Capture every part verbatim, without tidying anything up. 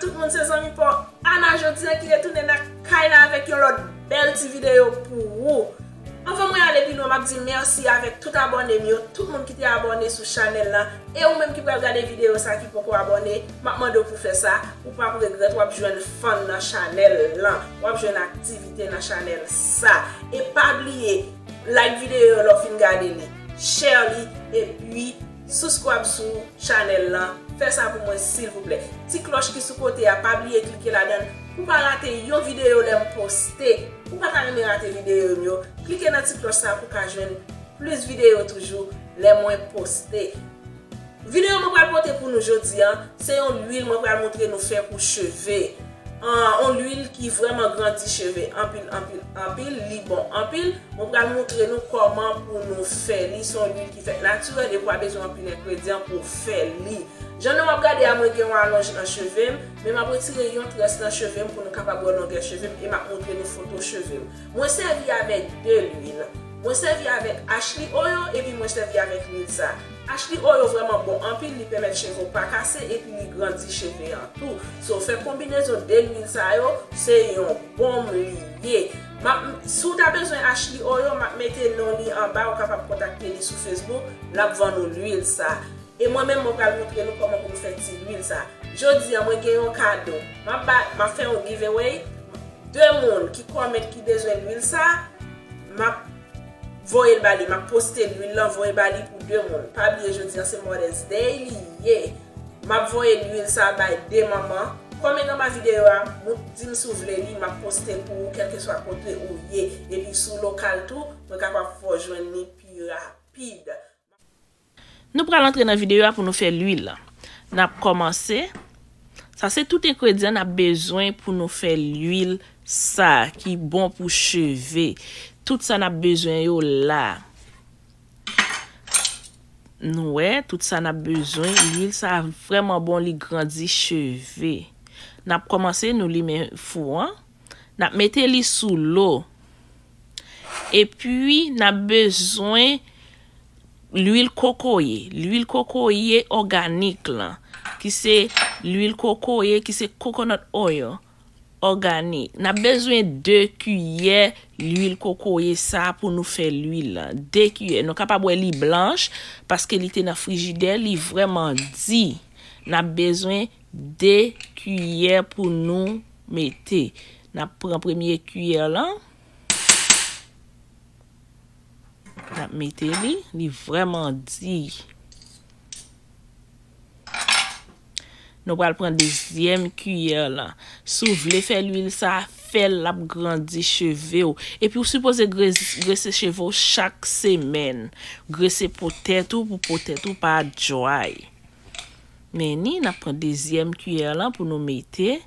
Tout moun, se zanmi pa w Ana jodi a ki retounen nan kay la avèk yon lòt bèl ti videyo pou ou. Anvan mwen ale pi lwen, m ap di mèsi avèk tout abòne m yo, tout moun ki te abòne sou chanèl la. E ou menm ki pral gade videyo sa ki poko abòne, m ap mande w pou fè sa. Ou p ap regrèt, w ap jwenn fan nan chanèl lan, w ap jwenn aktivite nan chanèl sa. E pa bliye, like videyo lè w fin gade li, share li, epi subscribe sou chanèl lan. Fè sa pou mwen silvouplè. Ti klòch ki sou kote a, pa bliye klike ladan l pou pa rate yon videyo lè m poste. Ou pa ta renmen rate videyo m yo, klike nan ti klòch sa pou ka jwenn plis videyo toujou lè mwen poste. Videyo mwen pral pote pou nou jodi a, se yon lwil mwen pral montre nou fè pou cheve. An, yon lwil ki vrèman grandi cheve anpil, anpil, anpil, li bon anpil. Mwen pral montre nou kòman pou nou fè li. Se yon lwil ki fèt natirèl e pa bezwen anpil engredyan pou fè li. Jan nou ap gade a, mwen gen yon alonj nan cheve m, men m ap retire yon très nan cheve m pou nou kapab wè longè cheve m e m ap montre nou foto cheve m. Mwen sèvi avèk de lwil. Mwen sèvi avèk Ashley Oil epi mwen sèvi avèk lwil sa. Ashley Oil vrèman bon anpil, li pèmèt cheve w pa kase epi li grandi cheve an tou. So, fè konbinezon de lwil sa yo, se yon bonm li ye. M ap, si w ta bezwen Ashley Oil, m ap mete non li anba, ou kapab kontakte li sou Facebook, l ap vann ou lwil sa. E mwen menm, mwen pral montre nou kòman pou nou fè ti lwil sa. Jodi a, mwen gen yon kado. M ap ba, m ap fè yon giveaway. De moun ki kòmèt ki bezwen lwil sa, m ap voye l ba li. M ap poste lwil lan, voye ba li pou de moun. Pa bliye, jodi a se Mother's Day li ye. M ap voye lwil sa bay de manman. Kòmèt anba videyo a, di m si w vle li, m ap poste l pou ou, kèlkeswa kote ou ye. Epi si w lokal tou, mwen kapab fè w jwenn li pi rapid. Nou pral antre nan videyo a pou nou fè lwil la. N ap kòmanse. Sa se tout engredyan n ap bezwen pou nou fè lwil sa ki bon pou cheve. Tout sa n ap bezwen yo la. Nou wè, tout sa n ap bezwen. Lwil sa vrèman bon, li grandi cheve. N ap kòmanse, nou limen fou an. N ap mete li sou lo. Epi, n ap bezwen lwil kokoye. Lwil kokoye òganik lan, ki se lwil kokoye, ki se coconut oil òganik. N ap bezwen de kiyè lwil kokoye sa pou nou fè lwil lan. De kiyè. Nou kapab wè li blanch, paske li te nan frijidè, li vrèman di. N ap bezwen de kiyè pou nou mete. N ap pran premye kiyè lan. N ap mete li, li vrèman di. Nou pral pran dezyèm kiyè lan. Si w vle fè lwil sa, fè l, l ap grandi cheve w. Epi w sipoze gre-, grese cheve w chak semèn. Grese po tèt ou pou po tèt ou pa dry. Men ni, n ap pran dezyèm kiyè lan pou nou mete.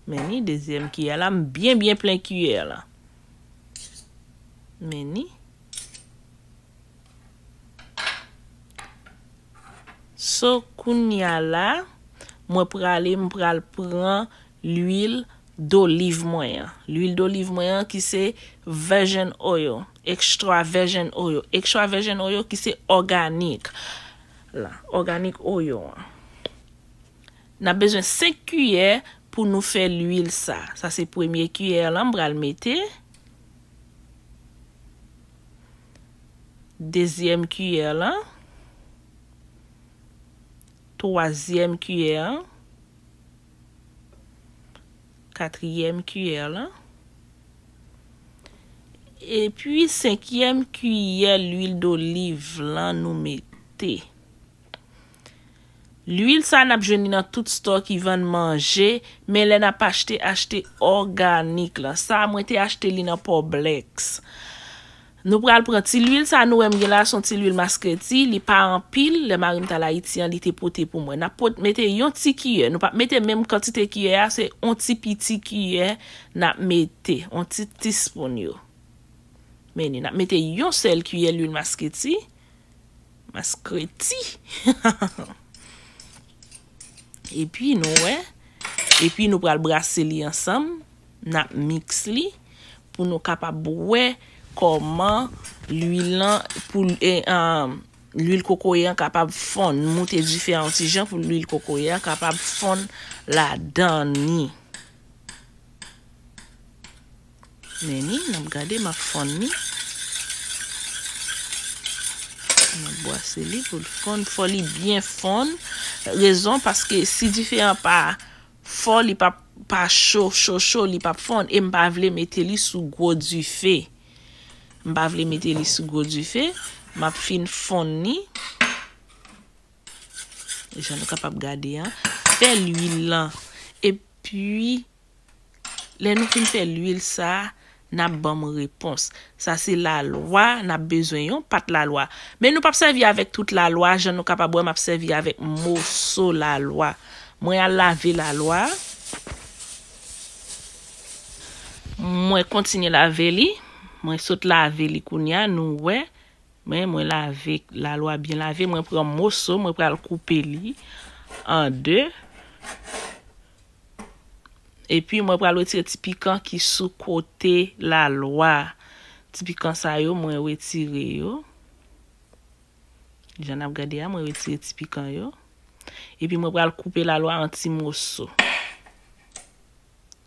Men ni, dezyèm kiyè la, m byen, byen plen kiyè la. Men ni. So, kounya la, mwen prale, m pral pran lwil doliv mwen an. Lwil doliv mwen an ki se virgin oil, extra virgin oil. Extra virgin oil ki se òganik. La, òganik oil an. N ap bezwen senk kiyè pou nou fè lwil sa. Sa se premye kiyè lan, m pral mete. Dezyèm kiyè lan. Twazyèm kiyè an. Katriyèm kiyè lan. Epi senkyèm kiyè lwil doliv lan nou mete. Lwil sa n ap jwenn li nan tout stò ki vann manje, men lè n ap achte, achte òganik lan. Sa a, mwen te achte li nan Publix. Nou pral pran ti lwil sa nou wè m gen la, se yon ti lwil maskreti, li pa anpil, lè mari m t al Ayiti an, li te pote pou mwen. N ap pot-, mete yon ti kiyè, nou p ap mete menm kantite kiyè a, se yon ti piti kiyè n ap mete, yon ti tispoun yo. Men ni, n ap mete yon sèl kiyè lwil maskreti. Maskreti. Epi nou wè, epi nou pral brase li ansanm, n ap miks li pou nou kapab wè kòman lwil lan pou, e, an, lwil kokoye an kapab fonn. Moute dife a yon ti jan pou lwil kokoye an kapab fonn ladan li. Men ni, n ap gade, m ap fonn li. M ap bwase li pou l fonn. Fò li byen fonn. Rezon, paske si dife an pa fò, li p ap, pa cho, cho, cho, li p ap fonn. E m pa vle mete li sou gwo dife. M pa vle mete li sou gwo dife. M ap fin fonn li. Jan nou kapab gade an. Fè lwil lan. Epi, lè nou fin fè lwil sa, n ap ban m repons. Sa se lalwa, n ap bezwen yon pat lalwa. Men nou p ap sèvi avèk tout lalwa, jan nou kapab wè m ap sèvi avèk moso lalwa. Mwen al lave lalwa. Mwen kontinye lave li. Mwen sot lave li kounye a, nou wè. Men mwen lave lalwa byen lave. Mwen pran moso, mwen pral koupe li an de. Epi mwen pral retire ti pikan ki sou kote lalwa. Ti pikan sa yo, mwen retire yo. Jan n ap gade a, mwen retire ti pikan yo. Epi mwen pral koupe lalwa an ti moso.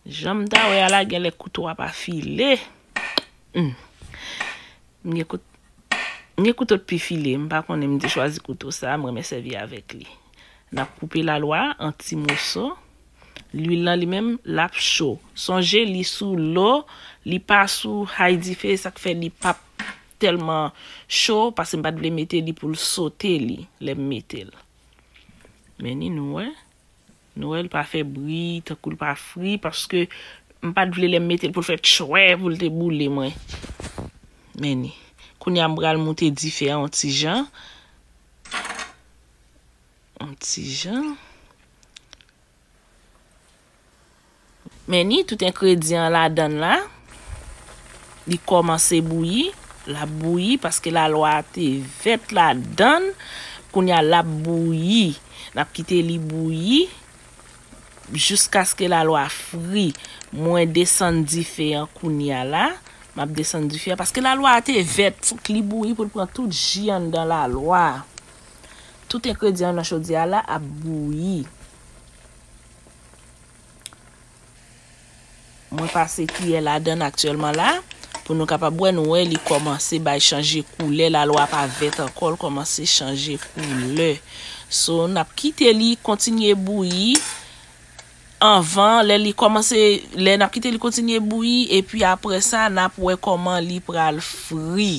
Jan m ta wè a la, genlè kouto a pa file. Hmm. M gen kout-, m gen kouto k pi file. M pa konnen, m te chwazi kouto sa, m renmen sèvi avèk li. N ap koupe lalwa an ti moso. Lwil lan li menm, l ap cho. Sonje, li sou lo, li pa sou high dife, sa k fè li p ap tèlman cho, paske m pa t vle mete li pou l sote li, lè m mete l. Men ni, nou wè. Nou wè, l pa fè bri, tankou l pa fri, paske m pa t vle lè m mete l pou l fè tchwè, pou l te boule mwen. Men ni. Kounye a m pral moute dife a yon ti jan. Yon ti jan. Men ni tout engredyan ladan l la. Li kòmanse bouyi, l ap bouyi paske lalwa a te vèt ladan l. Kounye a l ap bouyi. N ap kite li bouyi jiskaske lalwa fri. Mwen desann dife an kounye a la. M ap desann dife a paske lalwa a te vèt. Fòk li bouyi pou l pran tout ji anndan lalwa a. Tout engredyan nan chodyè a la ap bouyi. Mwen pase kiyè ladan l aktyèlman la. Pou nou kapab wè, nou wè li kòmanse bay chanje koulè. Lalwa pa vèt ankò, l kòmanse chanje koulè. So, n ap kite li kontinye bouyi. Anvan, lè li kòmanse, lè n ap kite li kontinye bouyi, epi apre sa, n ap wè kòman li pral fri.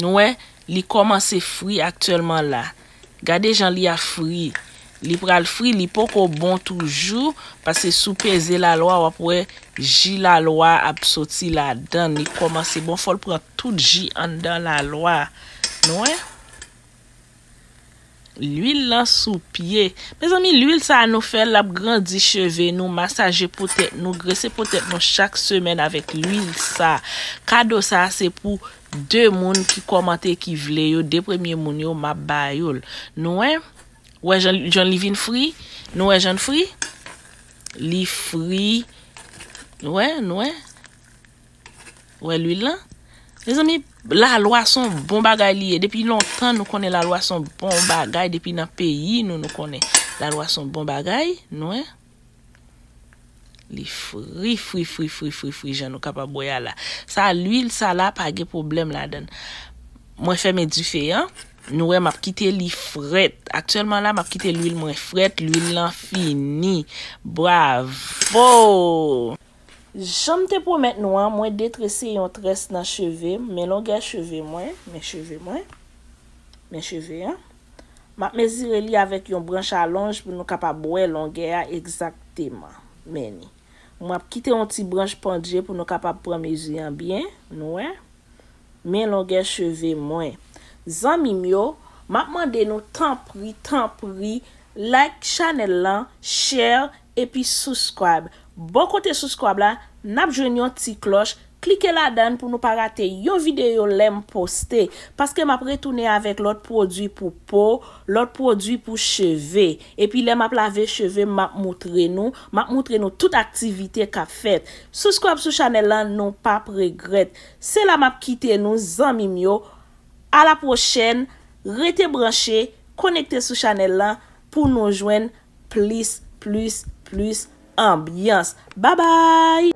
Nou wè, li kòmanse fri aktyèlman la. Gade jan li ap fri. Li pral fri, li poko bon toujou, paske si w peze lalwa, w ap wè ji lalwa ap soti ladan l. Li kòmanse bon, fò l pran tout ji anndan lalwa. Nou wè? Lwil lan sou pye. Mezanmi, lwil sa a nou fè l, l ap grandi cheve nou, masaje po tèt nou, grese po tèt nou chak semèn avèk lwil sa. Kado sa a se pou de moun ki kòmante ki vle yo, de premye moun yo, m ap ba yo l. Nou wè? Wè jan, jan li vin fri? Nou wè jan l fri? Li fri. Nou wè? Nou wè? Wè lwil lan? Mezanmi, lalwa se yon bon bagay li ye. Depi lontan, nou konnen lalwa se yon bon bagay. Depi nan peyi nou, nou konnen lalwa se yon bon bagay. Nou wè? Li fri, fri, fri, fri, fri, fri, jan nou kapab wè a la. Sa, lwil sa la, pa gen pwoblèm ladan l. Mwen fèmen dife an. Nou wè, m ap kite li frèt. Aktyèlman la, m ap kite lwil mwen frèt. Lwil lan fini. Bravo! Jan m te pwomèt nou an, mwen detrese yon très nan cheve m, men longè cheve mwen, men cheve mwen, men cheve an. M ap mezire li avèk yon branch alonj pou nou kapab wè longè a egzakteman. Men ni. Mwen ap kite yon ti branch pandye pou nou kapab pran mezi an byen, nou wè. Men longè cheve mwen. Zanmi m yo, m ap mande nou tanpri, tanpri, like chanèl lan, share, epi subscribe. Bò kote subscribe la, n ap jwenn yon ti klòch. Klike ladan l pou nou pa rate yon videyo lè m poste. Paske m ap retounen avèk lòt pwodui pou po, lòt pwodui pou cheve. Epi lè m ap lave cheve m, m ap moutre nou, m ap moutre nou tout aktivite k ap fèt. Subscribe sou chanèl lan, nou p ap regrèt. Se la m ap kite nou, zanmi m yo. A la pwochèn, rete branche, konekte sou chanèl lan pou nou jwenn plis, plis, plis anbyans. Babay!